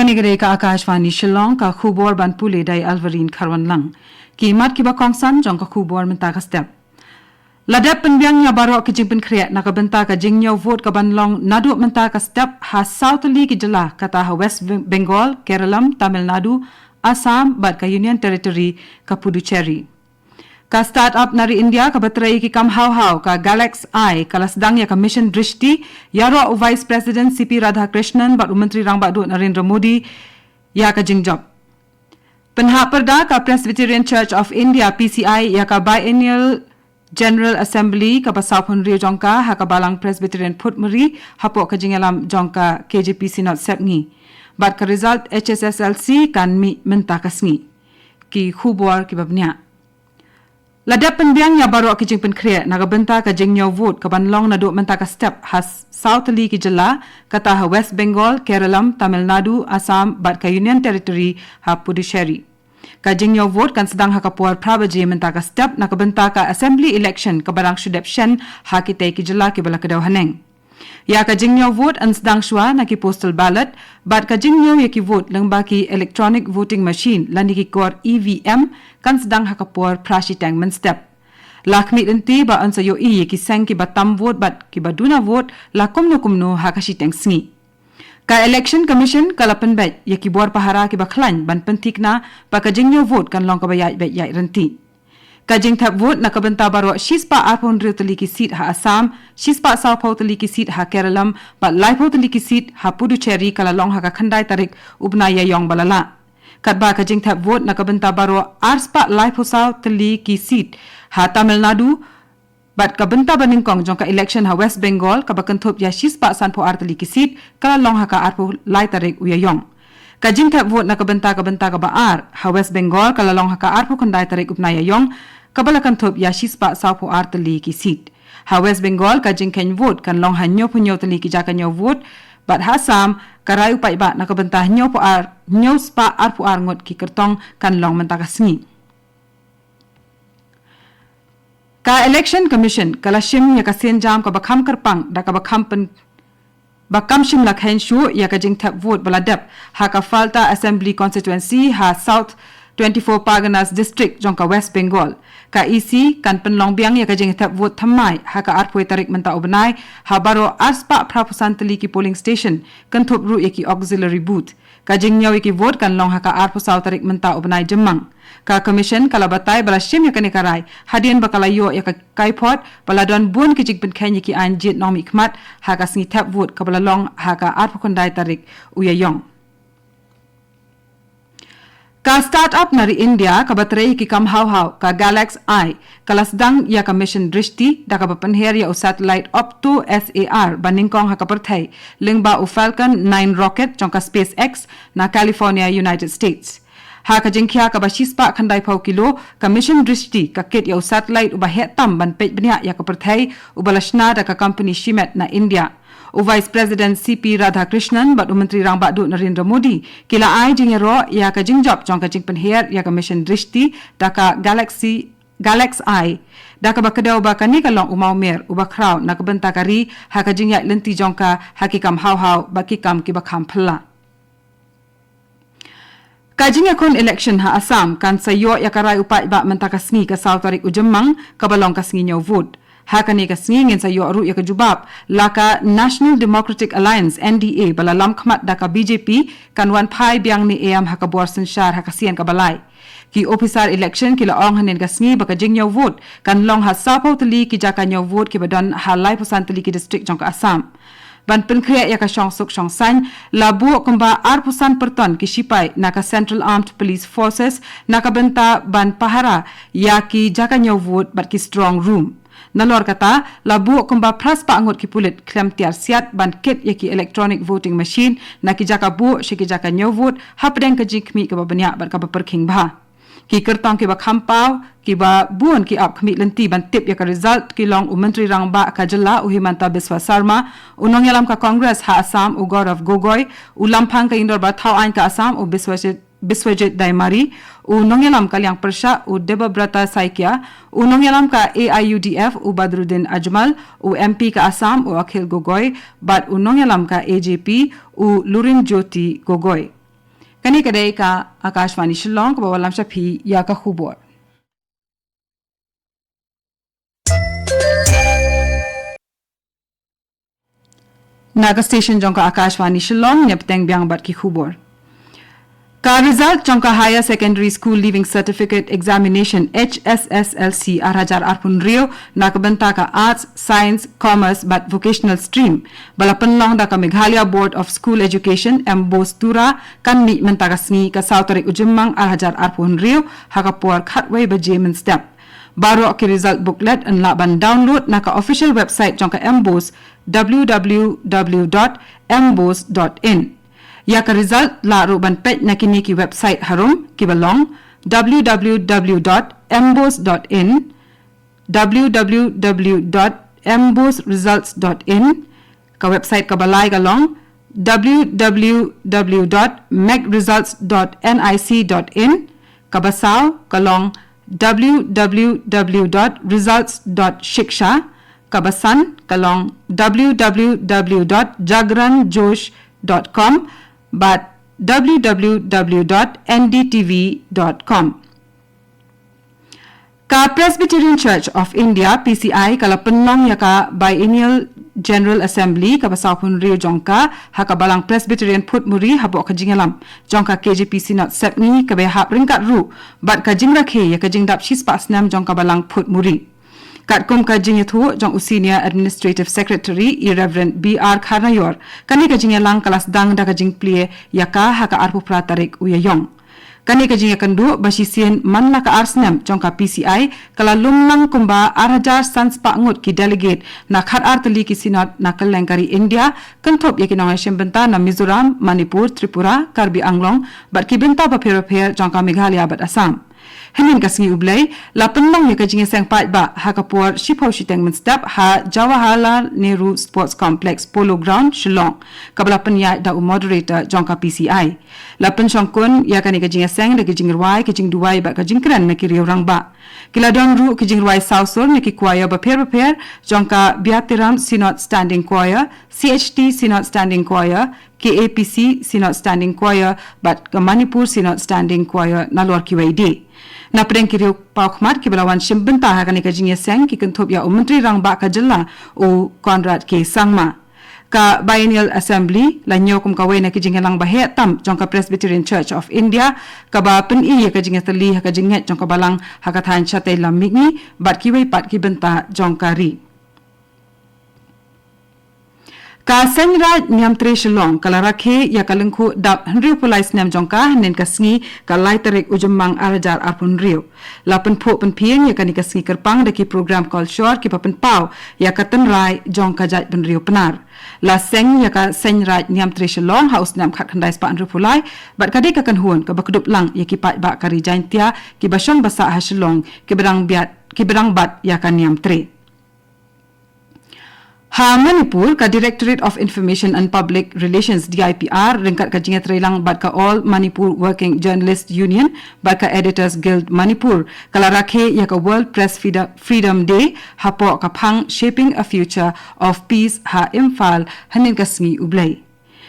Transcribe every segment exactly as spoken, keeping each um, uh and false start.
Kane ka dei ka Akashvani Shillong, ka khubor ban pule da i Alvarine Kharwanlang. Ki mat kiba kongsan jong ka khubor mynta ka step. La dep pynbiang ïa baroh ki jingpynkhreh na ka bynta ka jingñiew vote kaban long naduh mynta ka step ha saw tylli ki jylla, kata ha West Bengal, Kerala, Tamil Nadu, Assam bad ka Union Territory ka Puducherry. Ka start-up na ri India kaba trei ïa ki kam haw haw, ka Galaxy, ka la sdang ïa ka Mission Drishti, ïaroh u Vice President C P Radhakrishnan bad u Myntri Rangbah Duh Narendra Modi ïa ka jingjop. Pynhap pyrda ka Presbyterian Church of India, P C I, ïa ka Biennial General Assembly kaba sawphew hynriew jong ka ha ka Balang Presbyterian Phutmari, hapoh ka jingïalam jong ka K J P Synod Sepngi. Bad ka result H S S L C kan mih mynta ka sngi. Ki khubor kiba bniah. La dep pynbiang ïa baroh ki jingpynkhreh na ka bynta ka jingñiew vote kaban long naduh mynta ka step ha saw tylli ki jylla, kata ha West Bengal, Kerala, Tamil Nadu, Assam bad ka Union Territory ha Puducherry. Ka jingñiew vote kan sdang ha ka por phra baje mynta ka step na ka bynta ka Assembly election kaba dang shu dep shen ha kitei ki jylla kiba la kdew haneng. Ïa ka jingñiew vote yn sdang shuwa na ki postal ballot, bad ka jingñiew ïa ki vote lyngba ki electronic voting machine lane ki kor E V M kan sdang ha ka por phra shiteng mynstep. La khmih lynti ba yn sa ïohi ïa ki seng kiba tam vote bad kiba duna vote la kumno kumno ha ka shiteng sngi. Ka Election Commission ka la pynbeit ïa ki bor pahara kiba khlaiñ ban pynthikna ba ka jingñiew vote kan long kaba ïaid beit ïaid ryntih. Ka jingthep vote na ka bynta baroh shispah arphew hynriew tylli ki seat ha Assam, shispah sawphew tylli ki seat ha Kerala bad laiphew tylli ki seat ha Puducherry ka la long ha ka khyndai tarik u bnai Ïaïong ba la lah. Katba ka jingthep vote na ka bynta baroh arspah laiphew saw tylli ki seat ha Tamil Nadu bad ka bynta ba nyngkong jong ka election ha West Bengal kaba kynthup ïa shispah sanphew ar tylli ki seat ka la long ha ka arphew lai tarik u Ïaïong. Ka jingthep vote na ka bynta ka bynta kaba ar ha West Bengal ka la long ha ka arphew khyndai tarik u bnai Ïaïong, kaba la kynthup ïa shispah sawphew ar tylli ki seat. Ha West Bengal ka jingkheiñ vote kan long ha hynñiewphew hynñiew tylli ki jaka ñiew vote, bad ha Assam ka rai u paidbah na ka bynta hynñiewphew ar, hynñiewspah arphew ar ngut ki kyrtong kan long mynta ka sngi. Ka Election Commission ka la shim ïa ka sienjam kaba kham kyrpang da kaba kham pyn, ba kam shym la kheiñ shuh ïa ka jingthep vote ba la dep ha ka Falta Assembly Constituency ha South twenty-four Parganas District jong ka West Bengal. Ka E C kan pynlong biang ïa ka jingthep vote thymmai ha ka arphew tarik mynta u bnai ha baroh arspah phraphew san tylli ki polling station, kynthup ruh ïa ki auxiliary booth. Ka jingñiew ïa ki vote kan long ha ka arphew saw tarik mynta u bnai Jymmang. Ka Commission ka la batai ba la shim ïa kane ka rai hadien ba ka la ïoh ïa ka kaiphod ba la don bun ki jingpynkheiñ ïa ki aiñ jied nongmihkhmat ha ka sngi thep vote kaba la long ha ka arphew khyndai tarik u Ïaïong. Ka start-up na ri India kaba trei ïa ki kam haw haw, ka Galaxy, ka la sdang ïa ka Mission Drishti da kaba pynher ïa u satellite Opto SAR ba nyngkong ha ka pyrthei lyngba u Falcon nine rocket jong ka SpaceX na California, United States. Ha ka jingkhia kaba shispah khyndaiphew kilo, ka Mission Drishti ka kit ïa u satellite uba heh tam ban peit bniah ïa ka pyrthei, uba la shna da ka company Shimet na India. U Vice President C P Radhakrishnan bad u Myntri Rangbah Duh Narendra Modi ki la ai jingïaroh ïa ka jingjop jong ka jingpynher ïa ka Mission Drishti da ka Galaxy, Galaxy, da kaba kdew ba kane ka long u mawmer uba khraw na ka bynta ka ri ha ka jingïaid lynti jong ka ha ki kam haw haw bad ki kam kiba kham phylla. Ka jingïakhun election ha Assam kan sa ïoh ïa ka rai u paidbah mynta ka sngi ka saw tarik u Jymmang, kaba long ka sngi ñiew vote. Ha kane ka sngi ngin sa ïoh ruh ïa ka jubab la ka National Democratic Alliance, N D A, ba la lam khmat da ka B J P kan wan phai biang ne em ha ka bor synshar ha ka sien kaba lai. Ki ophisar election ki la ong hynnin ka sngi ba ka jingñiew vote kan long ha sawphew tylli ki jaka ñiew vote kiba don ha laiphew san tylli ki district jong ka Assam. Ban pynkhreh ïa ka shongsuk shongsaiñ, la buh kumba arphew san pyrton ki shipai na ka Central Armed Police Forces na ka bynta ban pahara ïa ki jaka ñiew vote bad ki strong room. Nalor kata, la buh kumba phra spah ngut ki pulit khlem tiar siat ban kit ïa ki electronic voting machine na ki jaka buh sha ki jaka ñiew vote, hapdeng ka jingkhmih kaba bniah bad kaba pyrkhing bha. Ki kyrtong kiba kham paw, kiba bun ki ap khmih lynti ban tip ïa ka result, ki long u Myntri Rangbah ka jylla u Himanta Biswa Sarma, u nongïalam ka Congress ha Assam u Gaurav Gogoi, u lamphang ka Ïingdorbar Thawaiñ ka Assam u Biswajit, Biswajit Daimari, u nongïalam ka liang pyrshah u Debabrata Saikia, u nongïalam ka A I U D F u Badruddin Ajmal, u M P ka Assam u Akhil Gogoi, bad u nongïalam ka A J P u Lurinjyoti Gogoi. Kane ka dei ka Akashvani Shillong kaba wallam sha phi ïa ka khubor. Na ka station jong ka Akashvani Shillong, ngi bteng biang bad ki khubor. Ka result jong ka Higher Secondary School Leaving Certificate Examination, H S S L C, ar hajar arphew hynriew, na ka bynta ka Arts, Science, Commerce bad Vocational Stream, ba la pynlong da ka Meghalaya Board of School Education, MBOSE, Tura, kan mih mynta ka sngi, ka saw tarik u Jymmang ar hajar arphew hynriew, ha ka por khatwei baje mynstep. Baroh ki result booklet yn lah ban download na ka official website jong ka MBOSE, w w w dot mbose dot in. Ïa ka result lah ruh ban peit na kine ki website harum kiba long w w w dot mbose dot in, w w w dot mbose results dot in, ka website kaba lai ka long w w w dot mec results dot nic dot in, kaba saw ka long w w w dot results dot shiksha, kaba san ka long w w w dot jagran josh dot com bad w w w dot n d t v dot com. Ka Presbyterian Church of India, P C I, ka la pynlong ïa ka Biennial General Assembly kaba sawphew hynriew jong ka ha ka Balang Presbyterian Phutmuri hapoh ka jingïalam jong ka K J P Synod Sepngi kaba hap ryngkat ruh bad ka jingrakhe ïa ka jingdap shispah snem jong ka Balang Phutmuri. Katkum ka jingïathuh jong u Senior Administrative Secretary, i Reverend B R Kharnaior, kane ka jingïalang ka la sdang da ka jingplie ïa ka ha ka arphew phra tarik u Ïaïong. Kane ka jingïakynduh ba shisien man la ka ar snem jong ka P C I ka la lum lang kumba ar hajar san spah ngut ki delegate na khatar tylli ki synod na kylleng ka ri India, kynthup ïa ki nongïashim bynta na Mizoram, Manipur, Tripura, Karbi Anglong bad ki bynta bapher bapher jong ka Meghalaya bad Assam. Hynnin ka sngi U Blei, la pynlong ïa ka jingïaseng paidbah ha ka por shiphew shiteng mynstep ha Jawaharlal Nehru Sports Complex, Polo Ground, Shillong, kaba la pynïaid da u moderator jong ka P C I. La pynshongkun ïa kane ka jingïaseng da ka jingrwai, ka jingduwai bad ka jingkren na ki riew rangbah. Ki la don ruh ki jingrwai sawsur na ki choir bapher bapher jong ka Biatiram Synod Standing Choir, C H T Synod Standing Choir, K A P C Synod Standing Choir bad ka Manipur Synod Standing Choir, nalor kiwei de. Na pdeng ki riewpawkhmat kiba la wan shim bynta ha kane ka jingïaseng ki kynthup ïa u Myntri Rangbah ka jylla, u Conrad K Sangma. Ka Biennial Assembly la ñiew kum kawei na ki jingïalang baheh tam jong ka Presbyterian Church of India, kaba pyni ïa ka jingïatylli ha ka jingngeit jong ka Balang ha ka thaiñ shatei lam mihngi bad kiwei pat ki bynta jong ka ri. Ka Seng Raid Niamtre Shillong ka la rakhe ïa ka lyngkhuh dap hynriewphew lai snem jong ka hynnin ka sngi, ka lai tarik u Jymmang ar hajar arphew hynriew. La pynphuh pynphieng ïa kane ka sngi kyrpang da ki program culture kiba pynpaw ïa ka tynrai jong ka jaitbynriew Pnar. La seng ïa ka Seng Raid Niamtre Shillong ha u snem khatkhyndai spah hynriewphew lai bad ka dei ka kynhun kaba kdup lang ïa ki paidbah ka ri Jaintia kiba shong ba sah ha Shillong, kiba dang biat, kiba dang bat ïa ka Niamtre. Ha Manipur, ka Directorate of Information and Public Relations, D I P R, ryngkat ka jingïatreilang bad ka All Manipur Working Journalist Union bad ka Editors Guild Manipur, ka la rakhe ïa ka World Press Freedom, Freedom Day hapoh ka phang Shaping a Future of Peace ha Imphal, hynnin ka sngi U Blei.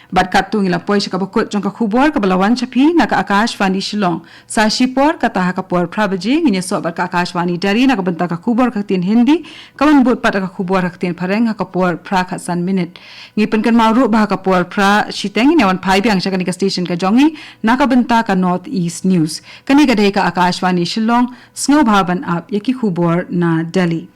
Bad katto ngi la poi sha kaba kut jong ka khubor kaba la wan sha phi na ka Akashvani Shillong. Sa shipor kata ha ka por phra baje ngin ïasoh bad ka Akashvani Delhi na ka bynta ka khubor ka ktien Hindi, kaban bud pat ka khubor ka ktien Phareng ha ka por phra khatsan minit. Ngi pynkynmaw ruh ba ha ka por phra shiteng ngin ïawan phai biang sha kane ka station ka jong ngi na ka bynta ka North East News. Kane ka dei ka Akashvani Shillong, sngewbha ban ap ïa ki khubor na Delhi.